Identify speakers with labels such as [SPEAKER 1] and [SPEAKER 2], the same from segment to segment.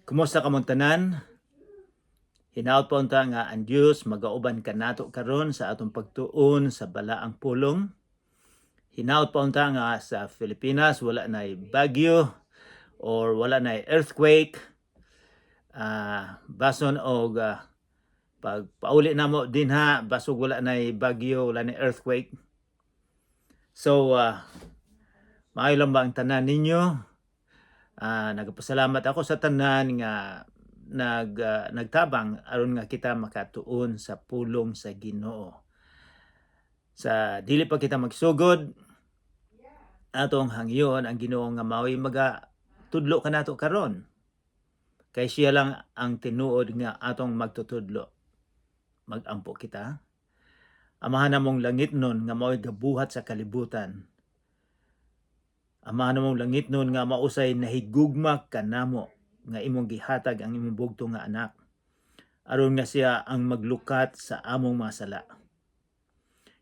[SPEAKER 1] Kumusta kamong tanan? Hinaot pa unta nga ang Dios magauban kanato karon sa atong pagtuon sa balaang pulong. Hinaot pa unta nga sa Pilipinas wala nay bagyo or wala nay earthquake. Bason og pag pauli namo dinha, basog wala nay bagyo, wala nay earthquake. So maayo lang ba ang tanan ninyo? Nagpasalamat ako sa tanan nga nagtabang aron nga kita makatuon sa pulong sa Ginoo. Sa dili pa kita magsugod, atong hangyoon ang Ginoo nga mao'y maga tudlo kanato karon. Kay siya lang ang tinuod nga atong magtutudlo. Magampo kita. Amahan namong langitnon nga mao'y gabuhat sa kalibutan. Amahan namong langitnon nga mausay nahigugma kanamo nga imong gihatag ang imong bugto nga anak aron nga siya ang maglukat sa among mga sala.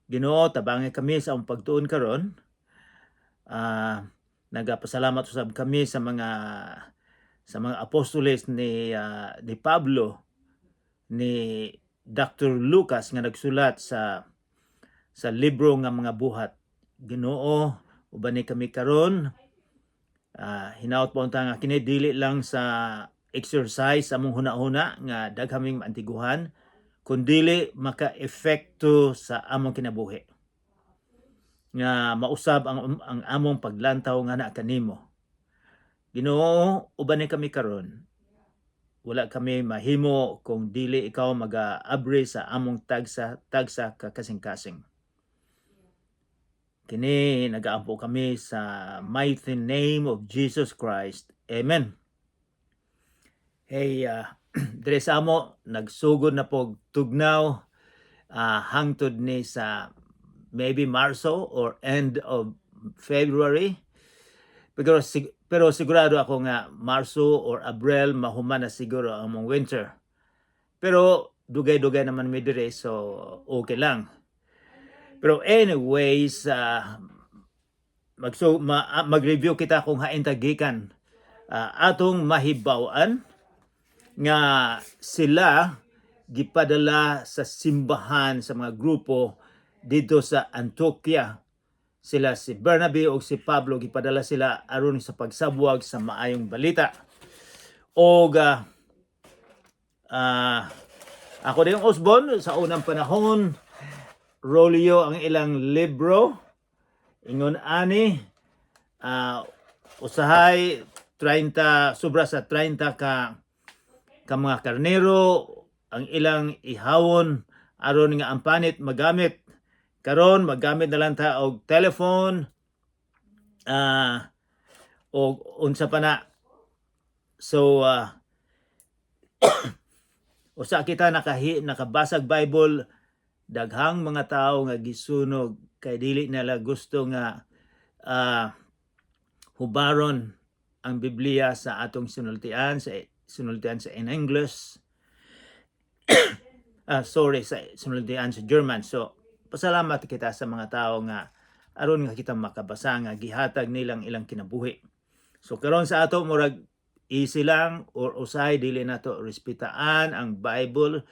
[SPEAKER 1] Ginoo, tabangi kami sa among pagtuon karon. Nagapasalamat usab kami sa mga apostoles ni Pablo, ni Dr. Lucas nga nagsulat sa libro nga mga Buhat. Ginoo, ubani kami karon. Hinaot po unta nga kini dili lang sa exercise sa among huna-huna nga daghaming maantiguhan, kundili maka-epekto sa among kinabuhi nga mausab ang among paglantaw nga naa kanimo. Ginoo, ubani kami karon. Wala kami mahimo kung dili ikaw maga-abre sa among tagsa tagsa ka kasing-kasing. Kini nagaampo kami sa mighty name of Jesus Christ. Amen. Hey, dire sa amo nagsugod na pog tugnaw hangtod ni sa maybe Marso or end of February. Pero sigurado ako nga Marso or Abril mahuman na siguro ang among winter. Pero dugay-dugay naman mi dire, so okay lang. Pero anyways, mag-review kita kung hain ta gikan. Atong mahibaw-an nga sila gipadala sa simbahan, sa mga grupo dito sa Antioquia. Sila si Bernabe o si Pablo, gipadala sila aron sa pagsabwag sa maayong balita. Og ako din Osborne, sa unang panahon rolyo ang ilang libro, ingon ani, usahay 30, sobra sa 30 ka mga karnero ang ilang ihawon aron nga ang panit magamit. Karon magamit na lang ta og telephone og unsa pa na. So usa kita nakabasag Bible, daghang mga tao nga gisunog kay dili nila gusto nga hubaron ang Biblia sa atong sinultian sa in English, sorry, sa sinultian sa German. So pasalamat kita sa mga tao nga aron nga kita makabasa nga gihatag nilang ilang kinabuhi. So karon sa ato murag easy lang or usay dili nato respetaan ang Bible.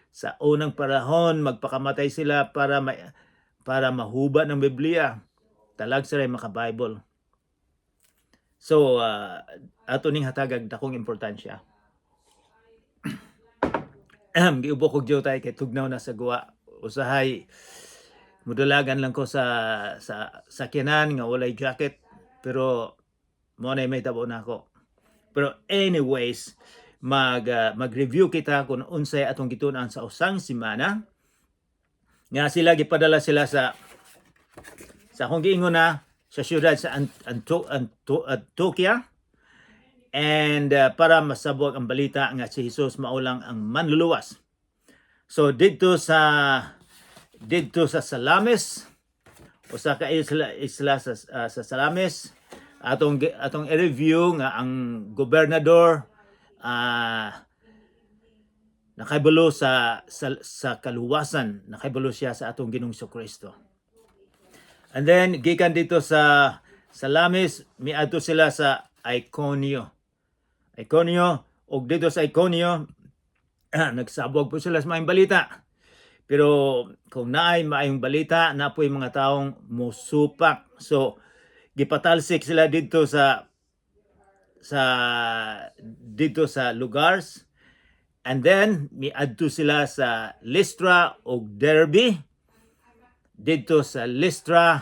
[SPEAKER 1] Sa unang panahon magpakamatay sila para mahuba ng Biblia, talag sila maka-Bible. So ato ning hatagag dakong importansya. Ahem, giubo kog tay kay tugnaw na sa guwa. Usahay mudalagan lang ko sa sakyanan nga walay jacket, pero mo na may tabo na ako. Pero anyways, mag-review kita kung unsay atong gitun-an sa usang semana nga sila gipadala sila sa akong giingon na sa syudad sa Antioquia and para masabwag ang balita nga si Jesus mao lang ang manluluwas. So didto sa Salamis, usa ka isla sa Salamis, atong i-review nga ang gobernador nakahibalo sa kaluwasan, nakahibalo siya sa atong Ginoong Kristo. And then gikan dito sa Salamis, miadto sila sa Iconio. Iconio, Ug dito sa Iconio, nagsabwag po sila sa maayong balita. Pero kung naay maayong balita, naa poy mga taong musupak. So gipatalsik sila didto sa lugars and then miadto sila sa Lystra ug Derbe. Didto sa Lystra,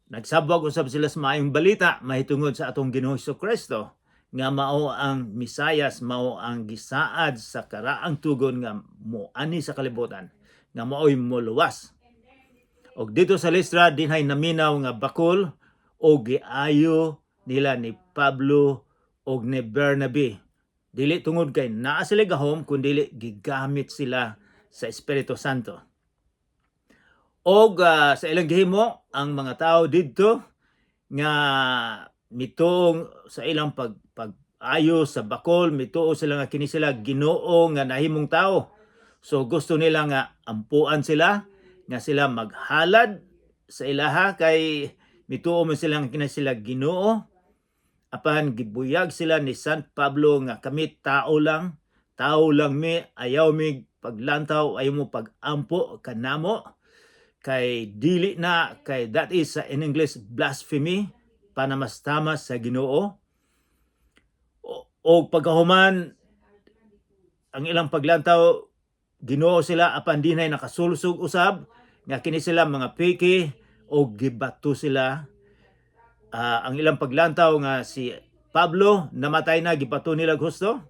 [SPEAKER 1] nagsabwag usab sila sa maayong balita mahitungod sa atong Ginoong Kristo nga mao ang Mesayas, mao ang gisaad sa karaang tugon nga moani sa kalibutan, nga maoy moluwas. Og dito sa Lystra, dinhay naminaw nga bakol og giayo nila ni Pablo og ni Bernabe. Dili tungod kay naa sila gahom, kundi gigamit sila sa Espiritu Santo. Og sa ilang gihimo, ang mga tao didto nga mituong sa ilang pag-ayo sa bakol, mituo sila nga kini sila Ginoo nga nahimong tao. So gusto nila nga ampuan sila, nga sila maghalad sa ilaha kay mituo man sila nga kini sila Ginoo. Apan gibuyag sila ni San Pablo nga kami tao lang, tao lang mi, ayaw mi paglantaw, ayaw mo pagampo kanamo kay dili na kay that is sa in English blasphemy, panamastamas sa Ginoo. O pagkahuman ang ilang paglantaw, Ginoo sila, apan dinay nakasulsog usab nga kini sila mga peke o gibato sila. Ang ilang paglantaw nga si Pablo namatay na, gibato nila gusto.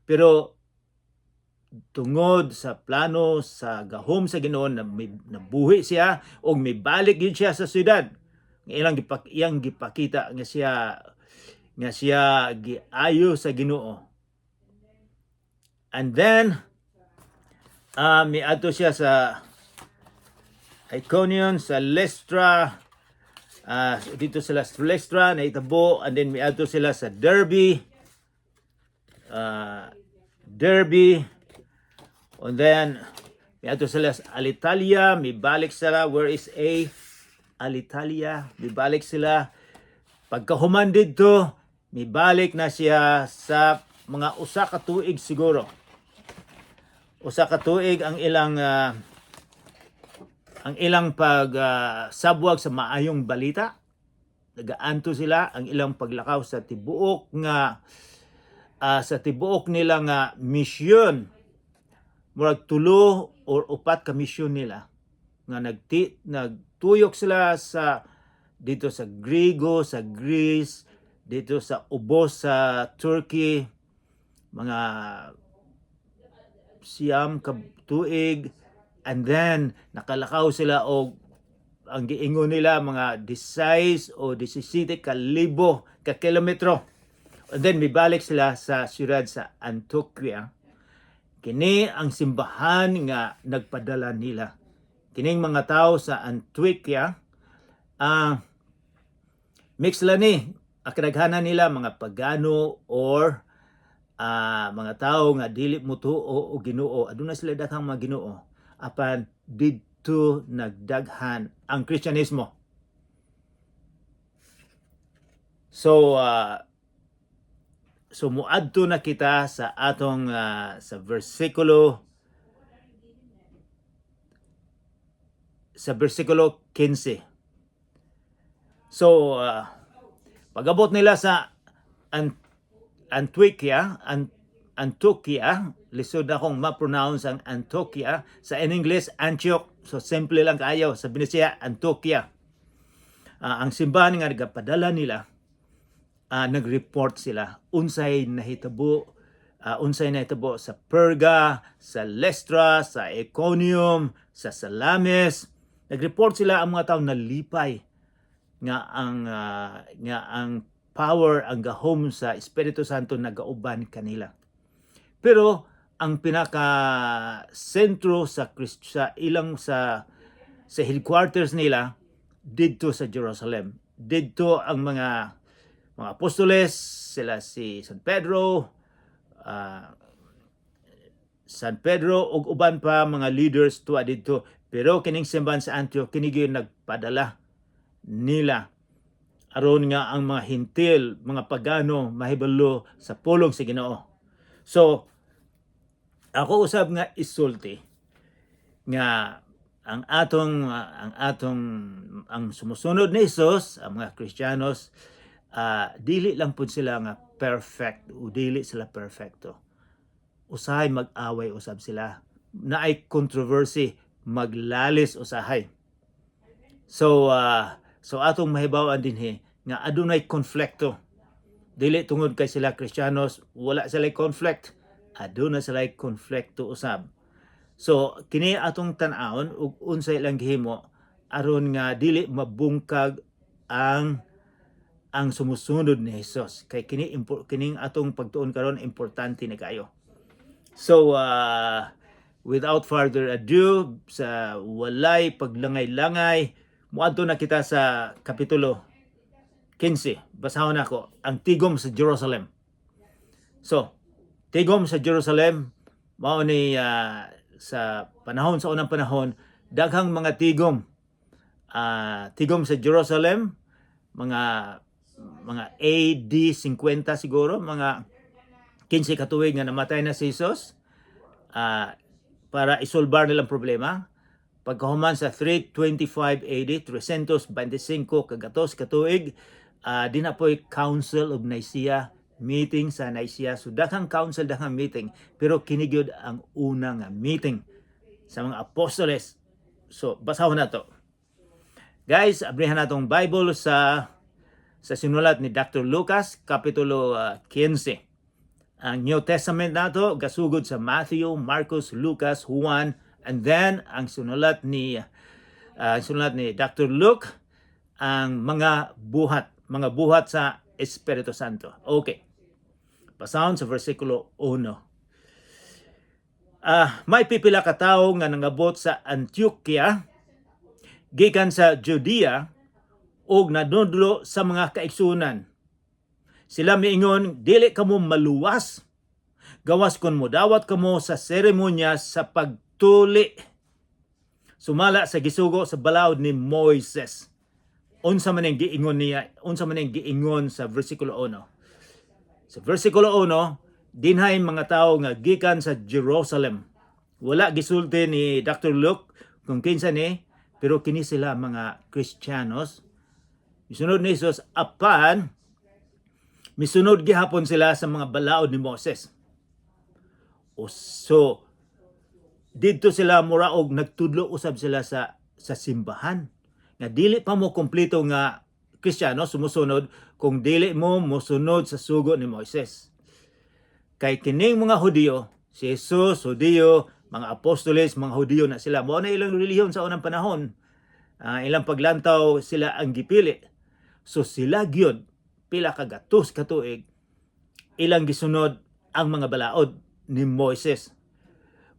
[SPEAKER 1] Pero tungod sa plano sa gahom sa Ginoo na may, nabuhi siya og mibalik gyud siya sa syudad. Iyang gipakita nga siya giayo sa Ginoo. And then miadto siya sa Iconium, sa Lystra, dito sila sa Lystra naitabo, and then miadto sila sa Derbe, Derbe, and then miadto sila sa Alitalia, mibalik sila. Where is A? Alitalia. Mibalik sila. Pagkahuman didto, mibalik na siya sa mga 1 ka tuig siguro. 1 ka tuig ang ilang pag sabwag sa maayong balita. Nagaanto sila ang ilang paglakaw sa tibuok nila nga misyon. Murag tulo or upat ka misyon nila nga nagtuyok sila sa dito sa Grigo, sa Greece, dito sa ubos sa Turkey, mga 9 ka tuig, and then nakalakaw sila og ang giingon nila mga 16 o 17 ka libo ka kilometro. And then mibalik sila sa siyudad sa Antioquia. Kini ang simbahan nga nagpadala nila. Kining mga tao sa Antioquia, mix sila ni ang kadaghanan nila mga pagano or mga tao nga dili motuo og Ginoo. Aduna sila daghang mga Ginoo, apan didto nagdaghan ang Kristyanismo. So muadto na kita sa atong sa bersikulo 15. So pag-abot nila sa Antioquia, lisod na akong ma-pronounce ang Antioquia, sa in English Antioch. So simple lang kaayo sa Binisaya, Antioquia. Ang simbahan nga nagapadala nila, nag-report sila unsay nahitabo sa Perga, sa Lystra, sa Iconium, sa Salamis. Nag-report sila, ang mga tao nalipay nga ang power, ang gahom sa Espiritu Santo nagauban kanila. Pero ang pinaka sentro sa ilang sa headquarters nila didto sa Jerusalem. Didto ang mga apostoles, sila si San Pedro ug uban pa mga leaders tuwa didto. Pero kining simbahan sa Antioch kini gyud nagpadala nila. Aron nga ang mga Hentil, mga pagano, mahibalo sa pulong sa Ginoo. So ako usab nga isulti nga ang atong ang sumusunod ni Jesus, ang mga Kristiyanos, dili lang pud sila nga perfect o dili sila perfecto. Usahay mag-away usab sila. Naay controversy, maglalis usahay. So atong mahibaw-an dinhi nga adunay konflikto. Dili tungod kay sila Kristiyanos, wala sila conflict. Aduna sila konflikto usab. So kini atong tan-awon ug unsay ilang gihimo aron nga dili mabungkag ang sumusunod ni Jesus. Kay kini kining atong pagtuon karon, importante ni kayo. So without further ado, sa walay paglangay-langay, muadto na kita sa kapitulo 15. Basahon nako ang tigom sa Jerusalem. So, tigom sa Jerusalem mao ni sa panahon, sa unang panahon, daghang mga tigom. Tigom sa Jerusalem, mga AD 50 siguro, mga 15 katuig nga namatay na si Jesus, para isolbar nilang problema. Pagkahuman sa 325 AD, 325 kagatos katuig, di na po'y Council of Nicaea, meeting sa Nicaea. So daghang council, daghang meeting, pero kini gyud ang una nga meeting sa mga apostoles. So basahon na to. Guys, abrihan natong Bible sa sinulat ni Dr. Lucas, Kapitulo 15. Ang New Testament nato gasugod sa Matthew, Marcos, Lucas, Juan, and then ang sinulat ni Dr. Luke, ang mga buhat sa Espiritu Santo. Okay. Basahon sa versikulo 1. May pipila ka tawo nga nangabot sa Antioquia gikan sa Judea ug nanudlo sa mga kaigsunan. Sila miingon, "Dili kamo maluwas gawas kon modawat kamo sa seremonya sa pagtuli sumala sa gisugo sa balaod ni Moises." Unsa man ang giingon niya? Unsa man ang giingon sa versikulo 1? Sa versikulo 1, dinhay mga tao nga gikan sa Jerusalem. Wala gisulti ni Dr. Luke kung kinsa ni, pero kini sila mga Kristiyanos. Misunod ni Jesus, apan misunod gihapon sila sa mga balaod ni Moses. O so didto sila muraog nagtudlo usab sila sa simbahan nga dili pa mo kompleto nga Kristiyano, sumusunod, kung dili mo mosunod sa sugo ni Moises. Kay kining mga Hudiyo, si Jesus Hudiyo, mga apostoles mga Hudiyo na sila. Mao na ilang relihiyon sa unang panahon. Ilang paglantaw, sila ang gipili. So sila gyud, pila ka gatos ka tuig ilang gisunod ang mga balaod ni Moises.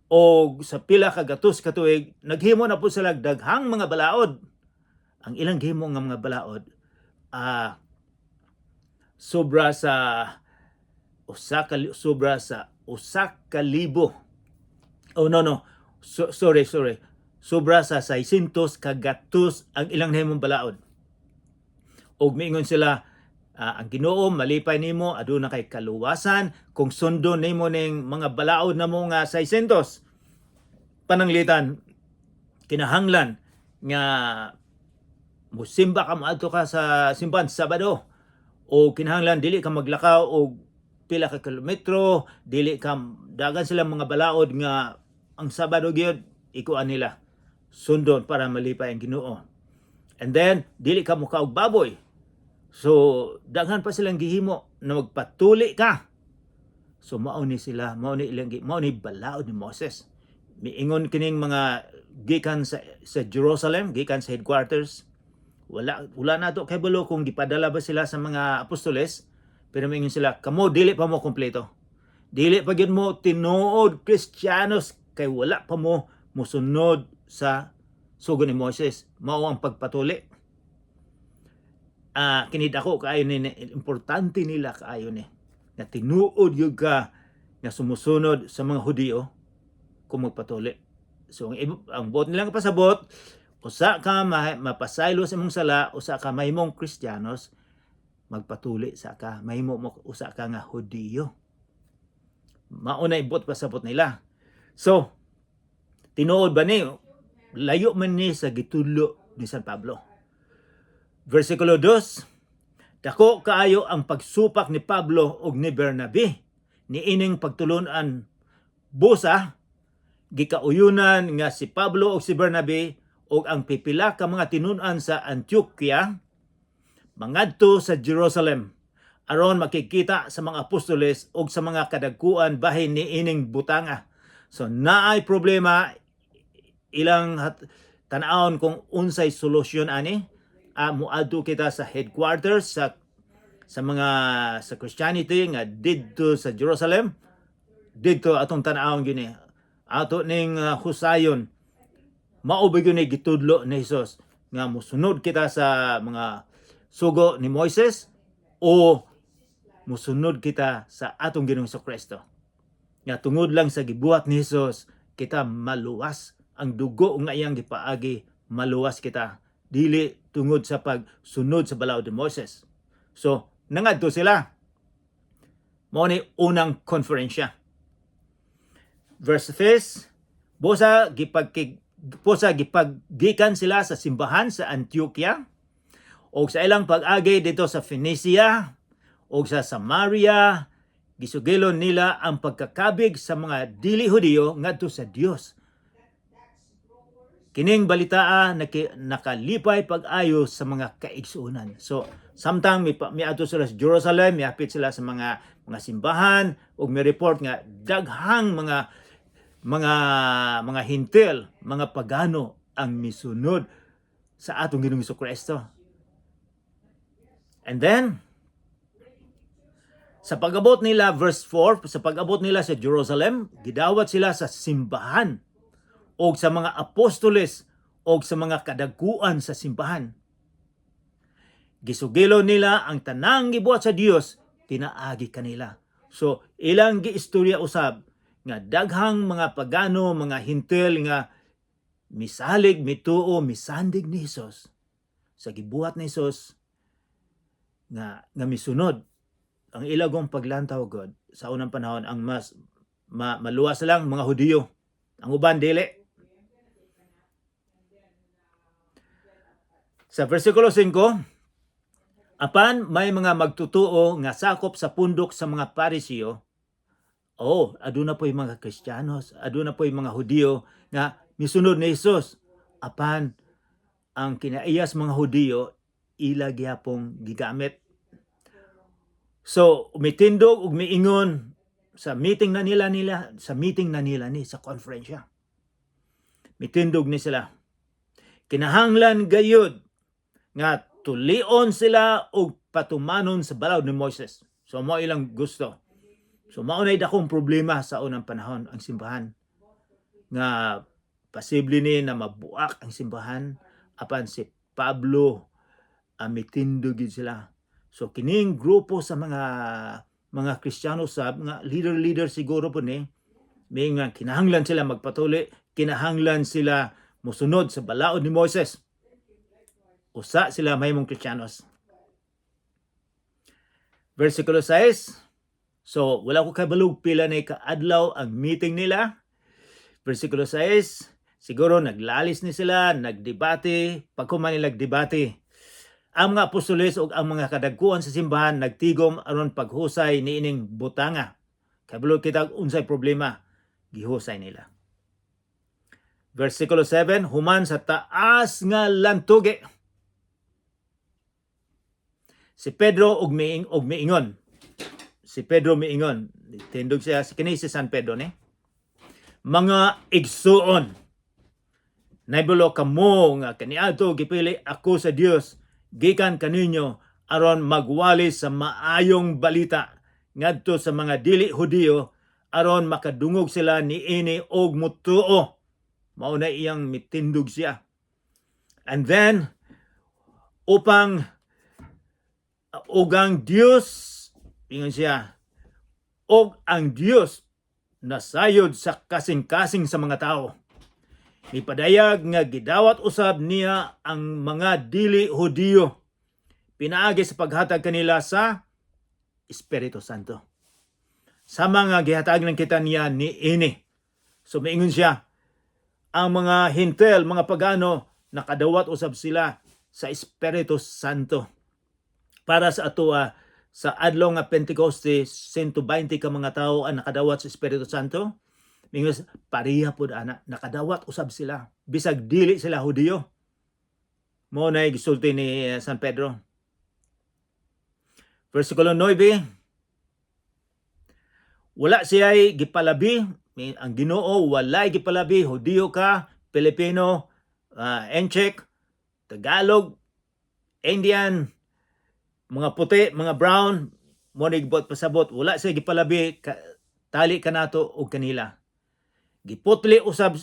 [SPEAKER 1] O sa pila ka gatos ka tuig naghimo na po sila daghang mga balaod. Ang ilang gihimo nga mga balaod, sobra sa 1,000. Oh, no, so, sorry, sorry, sobra sa 600 kagatos ang ilang nahimong balaod. Og miingon sila, ang Ginoo malipay nimo, aduna kay kaluwasan kung sundon nimo ning mga balaod na mo nga 600. Pananglitan kinahanglan nga musimba ka, moadto ka sa simbahan Sabado, o kinahanglan dili ka maglakaw og pila ka kilometro, dili ka, dagan sila mga balaod nga ang Sabado gyud ikuan nila, sundon para malipay ang Ginoo. And then dili ka mukaog baboy. So daghan pa silang gihimo na magpatuli ka. So mao ni sila, mao ni balaod ni Moses. Miingon kining mga gikan sa Jerusalem, gikan sa headquarters. Wala na to kabalo kung gipadala ba sila sa mga apostoles, pero miingon sila, "Kamo dili pa mo kompleto. Dili pa gyud mo tinuod Kristiyanos kay wala pa mo mosunod sa sugo ni Moises." Mao ang pagpatuli. Kini dako kaayo ni, importante nila kaayo ni nga tinuod gyud ka nga sumusunod sa mga Hudiyo kung magpatuli. So ang buot nilang pasabot, usa ka mapasaylo sa imong sala, usa ka mahimong Kristiyanos. Magpatuli sa ka, mahimo mo usa ka nga Hudiyo. Mao na ibot pasabot nila. So, tinuod ba ni? Layo man ni sa gitudlo ni San Pablo. Versikulo 2, dako kaayo ang pagsupak ni Pablo ug ni Bernabe niining pagtulunan. Busa gikauyunan nga si Pablo ug si Bernabe ug ang pipila ka mga tinun-an sa Antioquia mangadto sa Jerusalem aron makikita sa mga apostoles ug sa mga kadagkuan bahin niining butanga. So naay problema, ilang tan-awon kung unsay solusyon ani. Muadto kita sa headquarters sa mga sa Christianity nga didto sa Jerusalem. Didto atong tan-awon gini, ato ning husayon. Mao ba gyud ni gitudlo ni Hesus nga musunod kita sa mga sugo ni Moises o musunod kita sa atong Ginoong Kristo, nga tungod lang sa gibuhat ni Hesus kita maluwas? Ang dugo nga iyang gipaagi, maluwas kita, dili tungod sa pagsunod sa balaod ni Moises. So nangadto sila. Mao ni unang konferensya. Verse 6, busa gipaggikan sila sa simbahan sa Antioquia og sa ilang pag-agi dito sa Phoenicia og sa Samaria, gisugilon nila ang pagkakabig sa mga dili Hudiyo ngadto sa Dios. Kining balitaa nakalipay pag-ayo sa mga kaigsuonan. So, samtang miadto sila sa Jerusalem, miapit sila sa mga simbahan ug mi report nga daghang mga Hentil, mga pagano ang misunod sa atong Ginoong Kristo. And then sa pag-abot nila, verse 4, sa pag-abot nila sa Jerusalem, gidawat sila sa simbahan o sa mga apostoles o sa mga kadagkuan sa simbahan. Gisugilo nila ang tanang gibuhat sa Dios pinaagi kanila. So ilang giistorya usab nga daghang mga pagano, mga Hentil nga misalig, mituo, misandig ni Hesus sa gibuhat ni Hesus nga misunod. Ang ilagong paglantaw god sa unang panahon, ang mas maluwas lang mga Hudiyo, ang uban dili. Sa versikulo 5, apan may mga magtutuo nga sakop sa pundok sa mga Pariseo. Oh, aduna po yung mga Kristiyanos, aduna po yung mga Hudiyo nga misunod ni Hesus. Apan ang kinaiyas mga Hudiyo, ila gihapong gigamit. So, umitindog ug miingon sa meeting na nila sa meeting na nila ni sa konferensya. Mitindog ni sila. Kinahanglan gayud nga tulion sila og patumanon sa balaod ni Moises. So mao ilang gusto. So mao nay dakong problema sa unang panahon ang simbahan, nga posible ni na mabuak ang simbahan, apan si Pablo mitindog gid sila. So kining grupo sa mga Kristiyano sa mga leader-leader siguro po ni may nga kinahanglan sila magpatuli, kinahanglan sila musunod sa balaod ni Moises. Usa sila mahimong Kristiyanos. Versikulo 6. So, wala ko kabalog pila na kaadlaw ang meeting nila. Versikulo 6, siguro naglalis ni sila, nagdebate, pagkuman nila nagdebate. Ang mga apostoles ug ang mga kadagkuan sa simbahan nagtigom aron paghusay niining butanga. Kabalo kita unsay problema, gihusay nila. Versikulo 7, human sa taas nga lantugi, si Pedro og miingon. Si Pedro miingon. Tindog siya si kini si San Pedro ni. "Mga igsuon, nahibalo kamo nga kaniadto gipili ako sa Dios gikan kaninyo aron magwali sa maayong balita ngadto sa mga dili Hudiyo aron makadungog sila niini og mutuo." Mao na iyang mitindog siya. And then upang ug ang Dios, ingon siya, og ang Dios nasayod sa kasing-kasing sa mga tao. Mipadayag nga gidawat usab niya ang mga dili Hudiyo. Pinaagi sa paghatag kanila sa Espiritu Santo. Sa mga gihatag ng kita niya ni ini. So miingon siya, ang mga Hentil, mga pagano, nakadawat usab sila sa Espiritu Santo. Para sa atoa, sa adlaw nga Pentecoste, 120 ka mga tawo ang nakadawat sa Espiritu Santo. Mingon, pareha pod ana, nakadawat usab sila. Bisag dili sila Hudiyo. Mao na gisulti ni San Pedro. Versikulo 9, wala siya'y gipalabi, ang Ginoo walay gipalabi, Hudiyo ka, Pilipino, Intsik, Tagalog, Indian, mga puti, mga brown, mao ni gibuhat pasabot, wala siya gipalabi, tali kanato og kanila. Giputli usab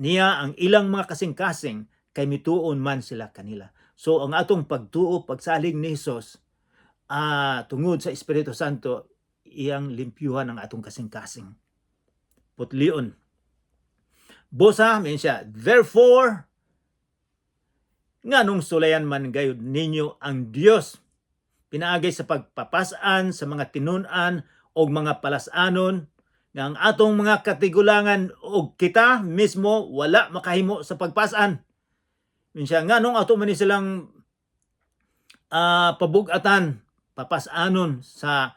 [SPEAKER 1] niya ang ilang mga kasing-kasing kay mituon man sila kanila. So ang atong pagtuo, pagsalig ni Hesus, tungod sa Espiritu Santo, iyang limpyuhan ang atong kasing-kasing. Putlion. Busa, min siya, "Therefore, nganong sulayan man gayud ninyo ang Dios pinaagi sa pagpapas-an sa mga tinun-an o mga palas-anon nga ang atong mga katigulangan o kita mismo wala makahimo sa pagpas-an?" Min siya, nganong ato man ni silang pabugatan, papas-anon sa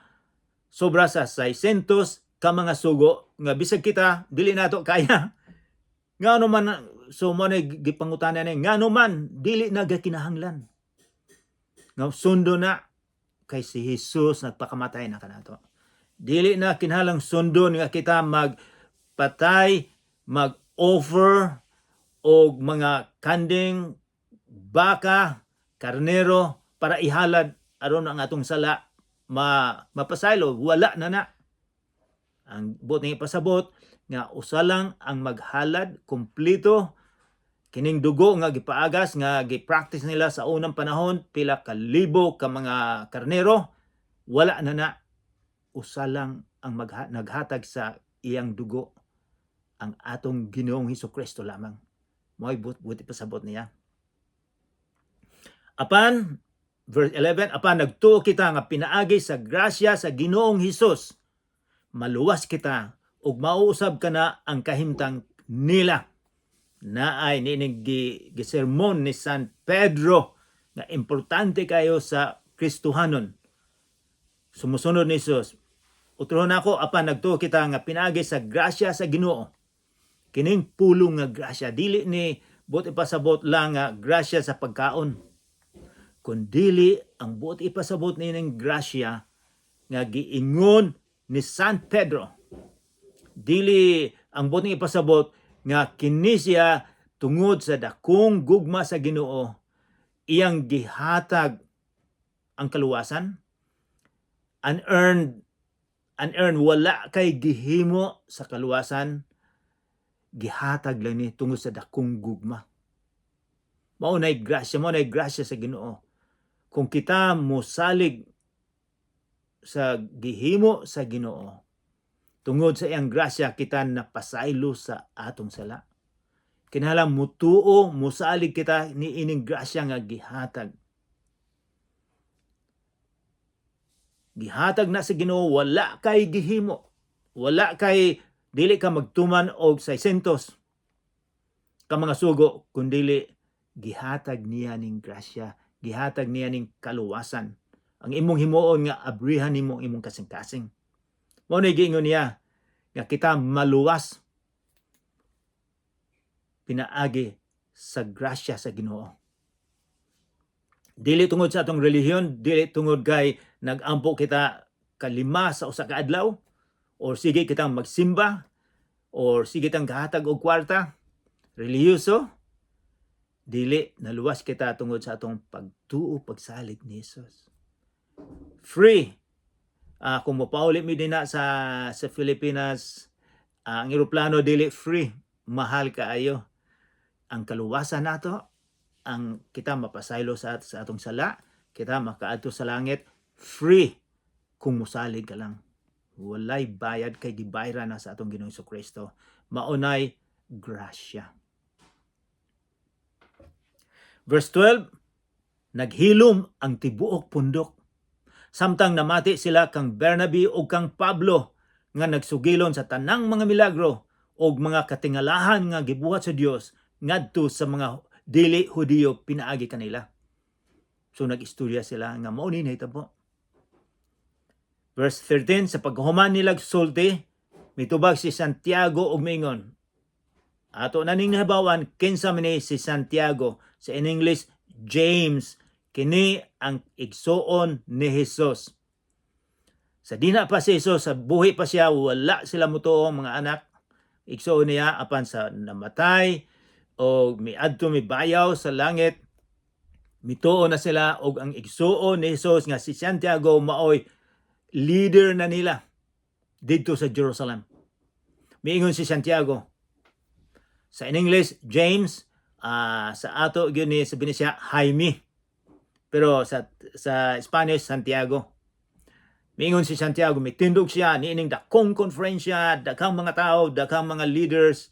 [SPEAKER 1] sobra sa 600 ka mga sugo nga bisag kita dili nato kaya? Ngano man, so mao na gipangutana ni, ngano man dili na gakinahanglan nga sundo na kay si Jesus nagpakamatay na kanato? Dili na kinahanglang sundon nga kita magpatay, mag-offer og mga kanding, baka, karnero para ihalad aron ang atong sala ma mapasaylo. Wala na na. Ang buot ni ipasabot nga usa lang ang maghalad kumpleto kining dugo nga gipaagas nga gi-practice nila sa unang panahon, pila ka libo ka mga karnero. Wala na na. Usa lang ang naghatag sa iyang dugo, ang atong Ginoong Hesus Kristo lamang. Mo'y buot ipasabot niya. Apan verse 11, apan nagtuo kita nga pinaagi sa grasya sa Ginoong Hesus maluwas kita ug mauusab kana ang kahimtang nila. Naay niining gisermon ni San Pedro nga importante kayo sa Kristohanon. Sumusunod ni Jesus. Utrohon ako, apan nagtuo kita nga pinaagi sa grasya sa Ginoo. Kining pulong nga grasya, dili ni buot ipasabot lang nga grasya sa pagkaon. Kundili ang buot ipasabot nining grasya nga giingon ni San Pedro. Dili ang buot ning ipasabot nga kini siya tungod sa dakong gugma sa Ginoo iyang gihatag ang kaluwasan, unearned, unearned, wala kay gihimo sa kaluwasan, gihatag lang ni tungod sa dakong gugma. Mao nay grasya, mao nay grasya sa Ginoo. Kung kita mosalig sa gihimo sa Ginoo, tungod sa iyang grasya kita napasaylo sa atong sala. Kinahanglan mutuo, musalig kita ni ining grasya nga gihatag. Gihatag na sa Ginoo, wala kay gihimo. Wala kay, dili ka magtuman og 600 ka mga sugo, kundili gihatag niya ning grasya, gihatag niya ning kaluwasan. Ang imong himuon nga abrihan nimo ang imong kasing-kasing. Mao ni giingon niya nga kita maluwas pinaagi sa grasya sa Ginoo. Dili tungod sa atong relihiyon, dili tungod kay nagampo kita kalima sa usa ka adlaw or sige kitang magsimba or sige tang gahatag og kwarta, relihiyoso. Dili, naluwas kita tungod sa atong pagtuo, pagsalig ni Jesus. Free. Kung mopauli mi dinha sa Pilipinas, ang eroplano dili free, mahal kaayo. Ang kaluwasan nato, ang kita mapasaylo sa atong sala, kita makaadto sa langit, free kung musalig ka lang. Walay bayad kay gibayra na sa atong Ginoong Kristo. Maunay grasya. Verse 12, Naghilom ang tibuok pundok. Samtang namati sila kang Bernabe ug kang Pablo nga nagsugilon sa tanang mga milagro ug mga katingalahan nga gibuhat sa Dios ngadto sa mga dili Hudiyo pinaagi kanila. So nag-istorya sila nga mao ni nahitabo. Verse 13, sa paghuman nila sulti, mitubag si Santiago ug miingon. Ato na ning nahibawan kinsa man ni si Santiago, sa in English James, kini ang igsuon ni Jesus. Sa dina pa si Jesus, sa buhi pa siya, wala sila mutuo, mga anak. Igsuon niya, apan sa namatay o miadto, mibayaw sa langit, mituo na sila og ang igsuon ni Jesus nga si Santiago maoy leader na nila didto sa Jerusalem. Miingon si Santiago. Sa in English, James, sa ato gyud ni sa Binisaya, Jaime. Pero sa Spanish, Santiago. Miingon si Santiago, mitindog siya niining dakong konferensya, daghang mga tao, daghang mga leaders,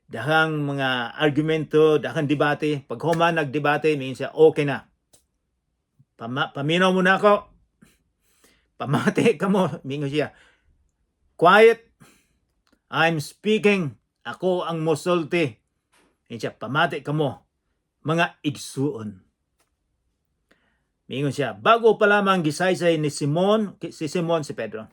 [SPEAKER 1] daghang mga argumento, daghang debate. Pag human nagdebate, miingon siya, "Okay na. Paminaw muna ako. Pamati kamo," miingon siya. "Quiet. I'm speaking. Ako ang mosulti." Ingon siya, "Pamati kamo, mga igsuon." Miingon siya, "Bago pa lamang gisaysay ni Simon," si Simon si Pedro,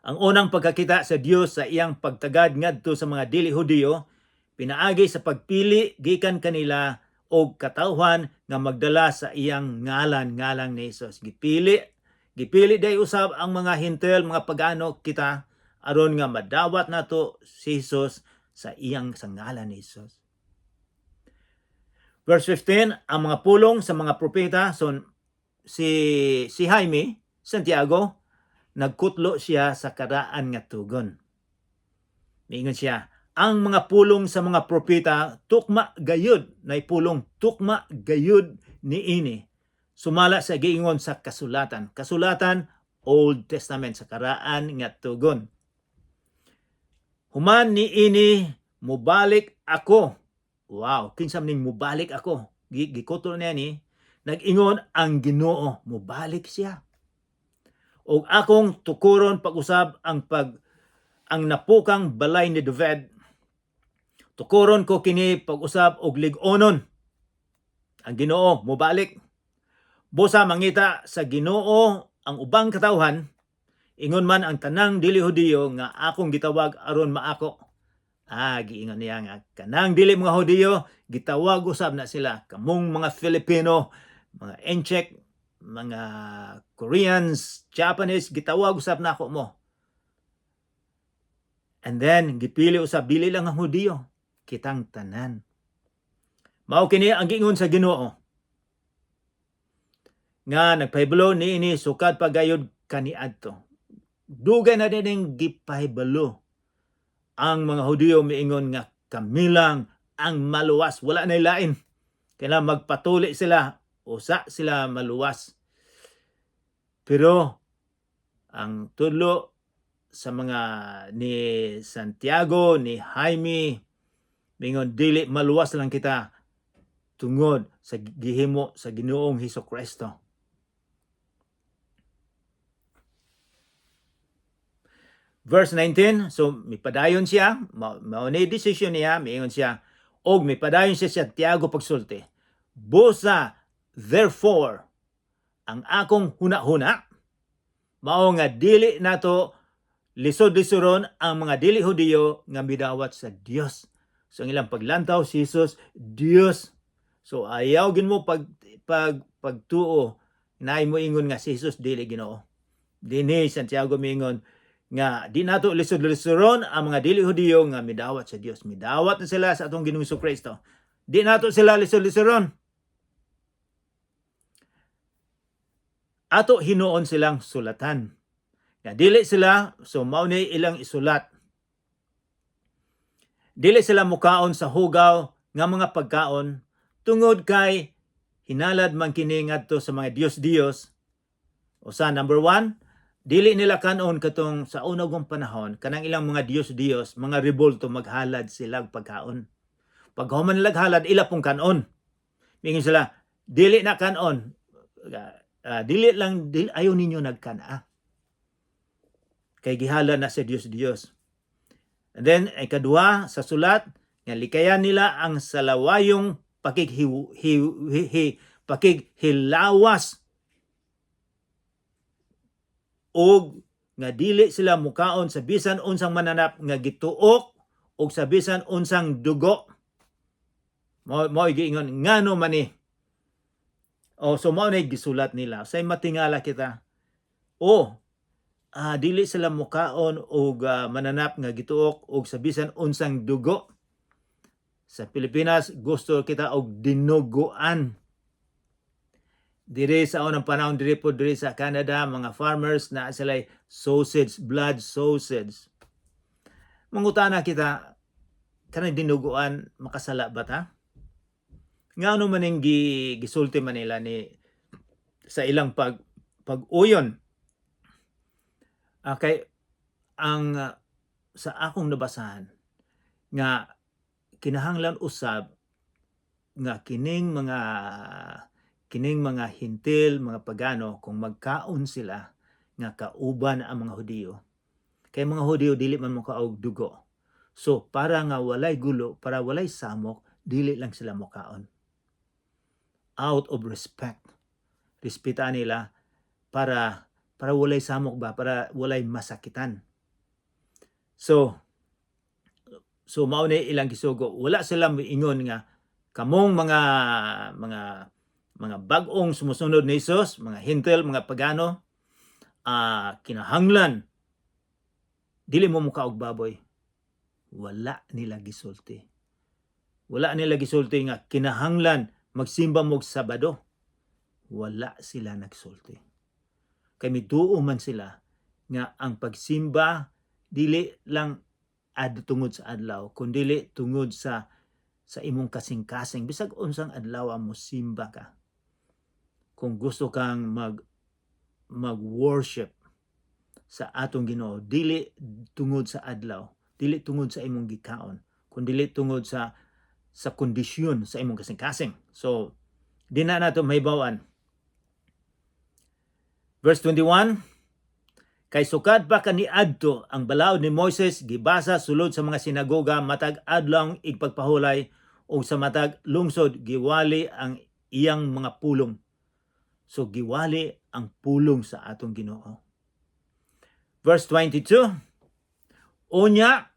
[SPEAKER 1] "ang unang pagkakita sa Dios sa iyang pagtagad ngadto sa mga dili Hudiyo, pinaagi sa pagpili gikan kanila og katawhan nga magdala sa iyang ngalan," ngalan ni Jesus. Gipili day usab ang mga Hentil, mga pagano kita, aron nga madawat nato si Jesus sa ngalan ni Jesus. Verse 15, ang mga pulong sa mga propeta, so si Jaime Santiago, nagkutlo siya sa karaan nga tugon. Miingon siya, "Ang mga pulong sa mga propeta, tukma gayud," nay pulong tukma gayud niini. "Sumala sa giingon sa kasulatan." Kasulatan, Old Testament, sa karaan nga tugon. "Human niini mubalik ako." Wow, kinsa man ning mubalik ako? Gikutlo niya ni nag-ingon ang Ginoo, mubalik siya. "Og akong tukuron pag-usab ang napukang balay ni David. Tukuron ko kini pag-usab og lig-onon." Ang Ginoo mubalik. "Busa mangita sa Ginoo ang ubang katawhan, ingon man ang tanang dili Hudiyo nga akong gitawag aron maako." Ah, giingon niya nga kanang dili mga Hudiyo gitawag usab na sila, kamong mga Filipino, mga Intsik, mga Koreans, Japanese, gitawag usab na ako mo. And then gipili usab dili lang ang Hudiyo, kitang tanan. "Mao kini ang giingon sa Ginoo nga nagpahibalo niini sukad pa gayud kaniadto." Dugay na din gipahibalo ang mga Hudiyo, miingon nga kami lang ang maluwas, wala na lain. Kailangan magpatuli sila, usa sila maluwas. Pero ang tudlo sa mga ni Santiago, ni Jaime, mingon dili, maluwas lang kita tungod sa gihimo sa Ginoong Hesus Kristo. Verse 19, so mipadayon siya, mao ni decision niya, miingon siya, og mipadayon siya Santiago pagsulti. "Busa, therefore, ang akong huna-huna, mao nga dili nato lisod-lisoron ang mga dili Hudiyo nga midawat sa Dios." So ang ilang paglantaw si Jesus, Dios. So ayaw gin mo pag pagtuo naay mo ingon nga si Jesus dili Ginoo. Dinhi Santiago miingon nga di nato lisod-lisoron ang mga dili Hudiyo nga midawat sa Dios. Midawat na sila sa atong Ginoong Kristo. Di nato sila lisod-lisoron. Ato hinuon silang sulatan. Nga dili sila, so mao ni ilang isulat. Dili sila mukaon sa hugaw nga mga pagkaon tungod kay hinalad man kini ngadto sa mga Dios-Dios. O sa number 1, dili nila kanon katong sa unang panahon kanang ilang mga Dios-Dios, mga rebulto, maghalad sila og pagkaon. Pag human nila halad, ila pong kanon. Mingon sila, Dili na kanon. Dili lang dili, ayaw ninyo nagkana. Kay gihala na sa Dios Dios. And then ay kadua sa sulat nga likayan nila ang salawayong pakighilawas og nga dili sila mukaon sa bisan unsang mananap nga gituok og sa bisan unsang dugo. Mao giingon ngano man ni. O so mao na gisulat nila. Say matingala kita. O dili sila mukaon og mananap nga gituok og sa bisan unsang dugo. Sa Pilipinas, gusto kita og dinuguan. Diri sa unang panahon, diri po diri sa Canada, mga farmers na sila sausage, blood sausage. Mangutana kita, kanang dinuguan, makasala ba ta? Ngano man ning gisulti man nila ni sa ilang pag-uyon? Kay ang sa akong nabasahan nga kinahanglan usab nga kining mga Hentil, mga pagano, kung magkaon sila nga kauban ang mga Hudiyo. Kay mga Hudiyo dili man mokaog dugo. So para nga walay gulo, para walay samok, dili lang sila mokaon. Out of respect. Respeta nila para walay samok ba, para walay masakitan. So mao ni ilang gisugo. Wala sila miingon nga kamong mga bag-ong sumusunod ni Jesus, mga Hentil, mga pagano, kinahanglan dili mo mukaog baboy. Wala nila gisulti. Wala nila gisulti nga kinahanglan magsimba mo og Sabado. Wala sila nagsulti. Kay mituo man sila nga ang pagsimba dili lang ad tungod sa adlaw, kundili tungod sa imong kasing-kasing, bisag unsang adlaw mo simba ka. Kung gusto kang mag-worship sa atong Ginoo, dili tungod sa adlaw, dili tungod sa imong gikaon, kundi tungod sa kondisyon sa imong kasing-kasing. So, di na nato mahibaw-an. Verse 21, "Kay sukad pa kaniadto, ang balaod ni Moises gibasa sulod sa mga sinagoga matag adlaw igpagpahulay ug sa matag lungsod giwali ang iyang mga pulong." So giwali ang pulong sa atong Ginoo. Verse 22, "Unya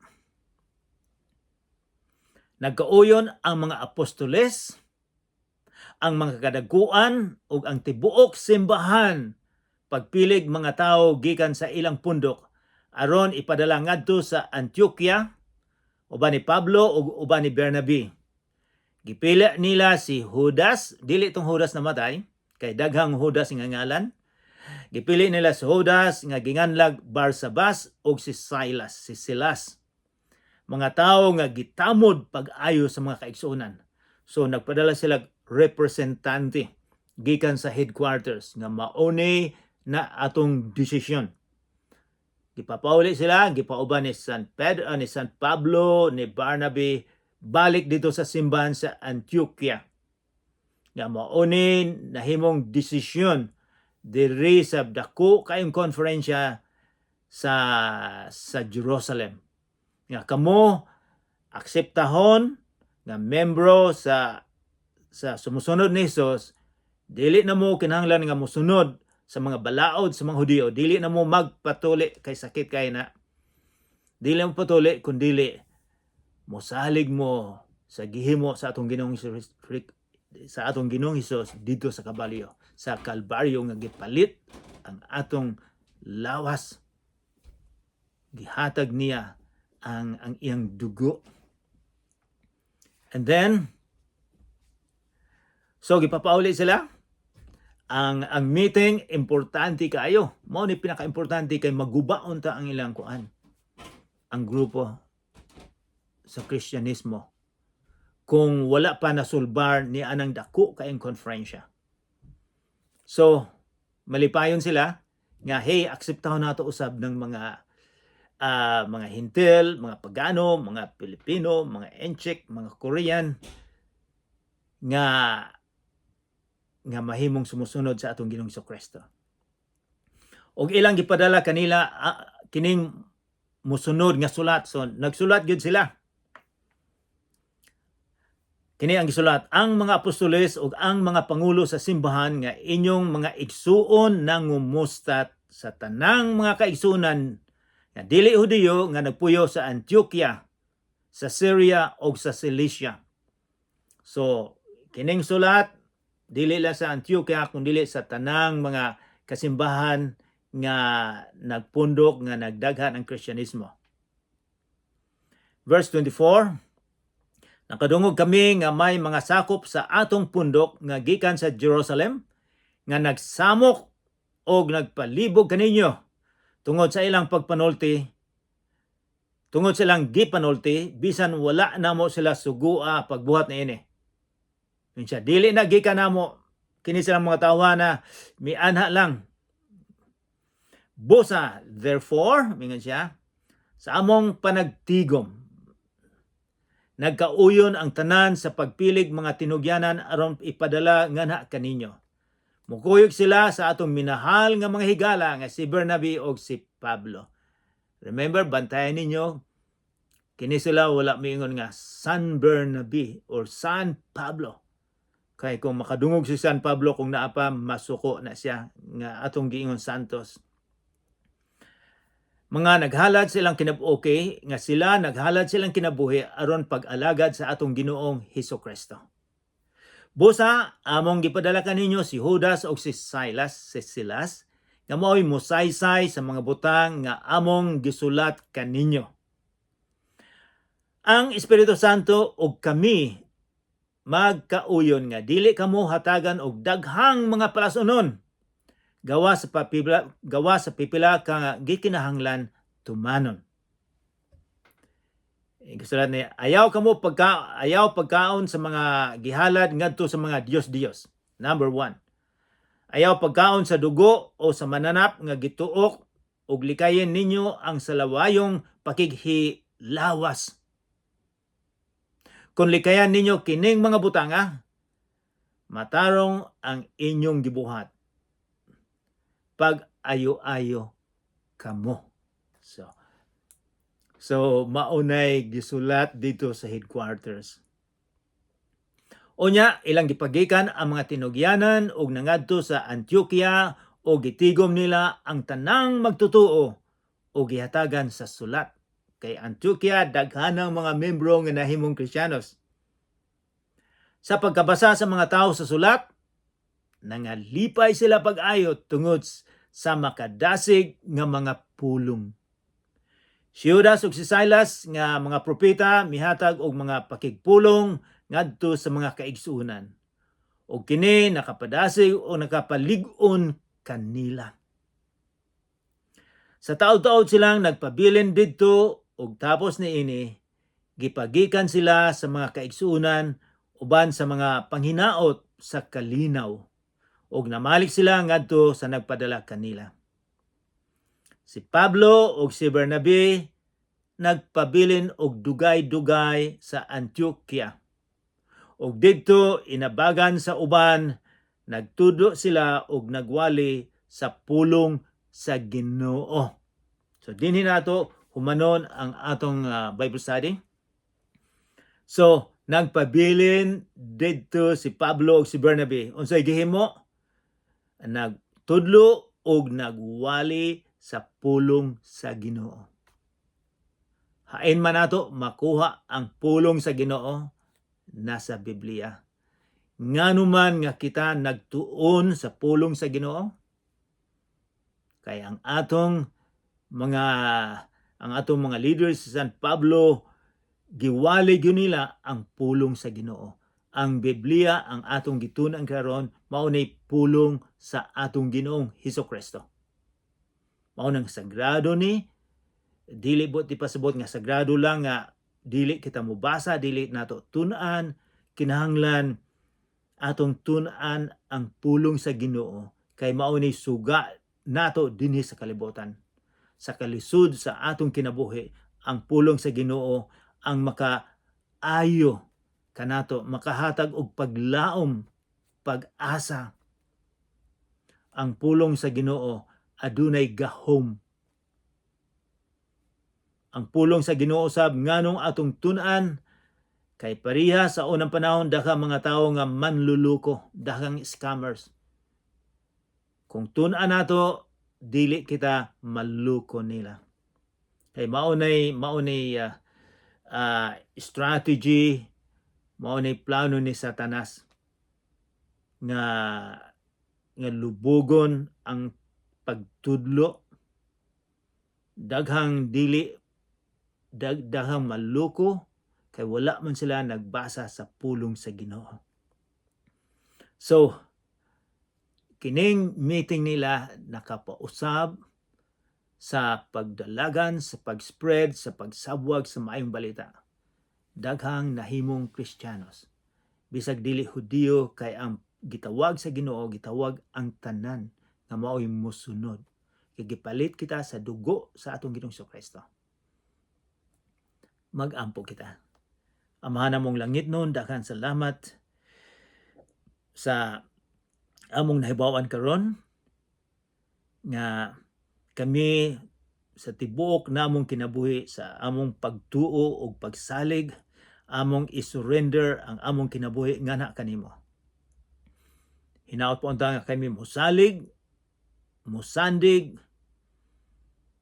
[SPEAKER 1] nagkauyon ang mga apostoles, ang mga kadaguan ug ang tibuok simbahan pagpilig mga tawo gikan sa ilang pundok aron ipadala ngadto sa Antioquia uban ni Pablo ug uban ni Bernabe. Gipili nila si Judas, dili tong Judas na matay, kay daghang Judas nga ngalan. Gipili nila si Judas nga ginganlag Barsabas ug si Silas, si Silas. Mga tawo nga gitamod pag-ayo sa mga kaigsuonan." So nagpadala sila representante gikan sa headquarters nga mauni na atong desisyon. Gipapauli sila, gipauban ni San Pedro, ni San Pablo, ni Barnabe balik dito sa simbahan sa Antioquia. Nga mauni nahimong desisyon diri sa dako kayong konferensya sa Jerusalem. Nga kamo akseptahon nga membro sa sumusunod ni Jesus, dili na mo kinahanglan nga mosunod sa mga balaod sa mga Hudiyo, dili na mo magpatuli kay sakit kay na. Dili mo patuli kun dili mosalig mo sa gihimo sa atong Ginoong Hesus dito sa kabalyo, sa Kalbaryo nga gipalit ang atong lawas. Gihatag niya ang iyang dugo. And then so gipapauli sila. Ang meeting importante kaayo. Mao ni pinaka-importante kay maguba unta ang ilang kuan. Ang grupo sa Kristyanismo kung wala pa nasulbar ni anang dako kaayong konferensya. So, malipayon sila nga, hey, akseptahon nato usab ng mga Hentil, mga Pagano, mga Pilipino, mga Intsik, mga Korean nga nga mahimong sumusunod sa atong Ginoong Kristo. Og ilang gipadala kanila kining musunod nga sulat. So nagsulat gyud sila. Kini ang gisulat: "Ang mga apostoles ug ang mga pangulo sa simbahan nga inyong mga igsuon nangumusta sa tanang mga kaigsuonan nga dili Hudiyo nga nagpuyo sa Antioquia, sa Syria ug sa Cilicia." So kining sulat dili lang sa Antioquia kun dili sa tanang mga kasimbahan nga nagpundok, nga nagdaghan ang Kristyanismo. Verse 24: "Nakadungog kami nga may mga sakop sa atong pundok nga gikan sa Jerusalem nga nagsamok og nagpalibog kaninyo tungod sa ilang pagpanulti, tungod sa ilang gipanulti, bisan wala namo sila sugua pagbuhat niini." Siya, dili na gikan namo kini silang mga tawa na mianha lang. "Busa, therefore," mingon siya, "sa among panagtigom, nagkauyon ang tanan sa pagpilig mga tinugyanan aron ipadala nganha kaninyo. Mukuyog sila sa atong minahal nga mga higala nga si Bernabe og si Pablo." Remember, bantayan ninyo, kini sila wala miingon nga San Bernabe or San Pablo. Kay kung makadungog si San Pablo, kung naa pa, masuko na siya nga atong giingon Santos. "Mga naghalad silang okay nga sila naghalad silang kinabuhi aron pag-alagad sa atong Ginoong Hesus Kristo. Busa among gipadala kaninyo si Judas ug si Silas, si Silas nga mao'y musaysay sa mga butang nga among gisulat kaninyo. Ang Espiritu Santo ug kami magkauyon nga dili kamo hatagan og daghang mga palasunon gawa sa pipila ka gikinahanglan tumanon." Gusto niya, ayaw pagkaon sa mga gihalad ngadto sa mga diyos-diyos. Number 1. Ayaw pagkaon sa dugo o sa mananap nga gituok ug likayen ninyo ang salawayong pakighilawas. Kung likayan ninyo kining mga butanga, matarong ang inyong gibuhat. Pag ayo-ayo kamo. So maunay gisulat dito sa headquarters. Unya, ilang gipagikan ang mga tinugyanan ug nangadto sa Antioquia o gitigom nila ang tanang magtutuo o gihatagan sa sulat. Kay Antioquia, daghanang mga membro nga nahimong Kristiyanos. Sa pagkabasa sa mga tao sa sulat, nangalipay sila pag-ayo tungod sa makadasig nga mga pulong. Si Judas ug si Silas nga mga propeta mihatag og mga pakigpulong ngadto sa mga kaigsuonan. Ug kini nakapadasig o nakapalig-on kanila. Sa taod-taod silang nagpabilin didto ug tapos niini gipagikan sila sa mga kaigsuonan uban sa mga panghinaot sa kalinaw ug namalik sila ngadto sa nagpadala kanila. Si Pablo ug si Bernabe nagpabilin og dugay-dugay sa Antioquia. Ug didto inabagan sa uban, nagtudlo sila og nagwali sa pulong sa Ginoo. So dinhi nato humanon ang atong Bible study. So nagpabilin didto si Pablo ug si Bernabe. Unsay gihimo? Nagtudlo og nagwali sa pulong sa Ginoo. Hain man nato makuha ang pulong sa Ginoo? Nasa Biblia. Ngano man nga kita nagtuon sa pulong sa Ginoo? Kay ang atong mga leaders sa San Pablo, giwali gyud nila ang pulong sa Ginoo. Ang Biblia ang atong gitun-an karon, mao ni pulong sa atong Ginoong Hesus Kristo. Mao nang sagrado ni, dili buot ipasabot nga sagrado lang nga dili kita mobasa, dili nato tun-an. Kinahanglan atong tun-an ang pulong sa Ginoo kay mao ni suga nato dinhi sa kalibutan. Sa kalisod sa atong kinabuhi, ang pulong sa Ginoo ang makaayo kanato, makahatag og paglaom. pag-asa. Ang pulong sa Ginoo adunay gahom. Ang pulong sa Ginoo sab, nganong atong tun-an, kay pareha sa unang panahon, daghang mga tawo nga manluluko, daghang scammers. Kung tun-an nato, dili kita maluko nila. Kay maunay strategy, maunay plano ni Satanas nga lubugon ang pagtudlo, daghang dili daghang maluko kay wala man sila nagbasa sa pulong sa Ginoo. So kining meeting nila nakapausab sa pagdalagan, sa pag-spread, sa pagsabwag sa maayong balita. Daghang nahimong Kristiyanos. Bisag dili Hudiyo, kay ang gitawag sa Ginoo, gitawag ang tanan nga mao'y mosunod. Kay gipalit kita sa dugo sa atong Ginoong Kristo. Mag-ampo kita. Amahan namong langitnon, daghan salamat sa among nahibaw-an karon nga kami sa tibuok namong kinabuhi, sa among pagtuo ug pagsalig, among i-surrender ang among kinabuhi ngana kanimo. Hinaot po nga kami mosalig, mosandig,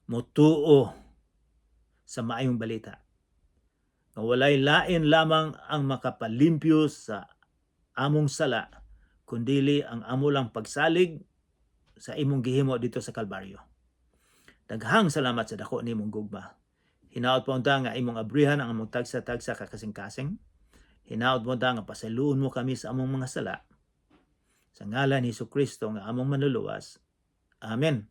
[SPEAKER 1] motuo sa maayong balita nga walay lain lamang ang makapalimpyo sa among sala kundili ang amo lang pagsalig sa imong gihimo didto sa Kalbaryo. Daghang salamat sa dako nimong gugma. Hinaot po unta nga imong abrihan ang among tagsa-tagsa ka kasing-kasing. Hinaot mo unta nga pasayloon mo kami sa among mga sala. Sa ngalan ni Hesus Kristo nga among Manluluwas. Amen.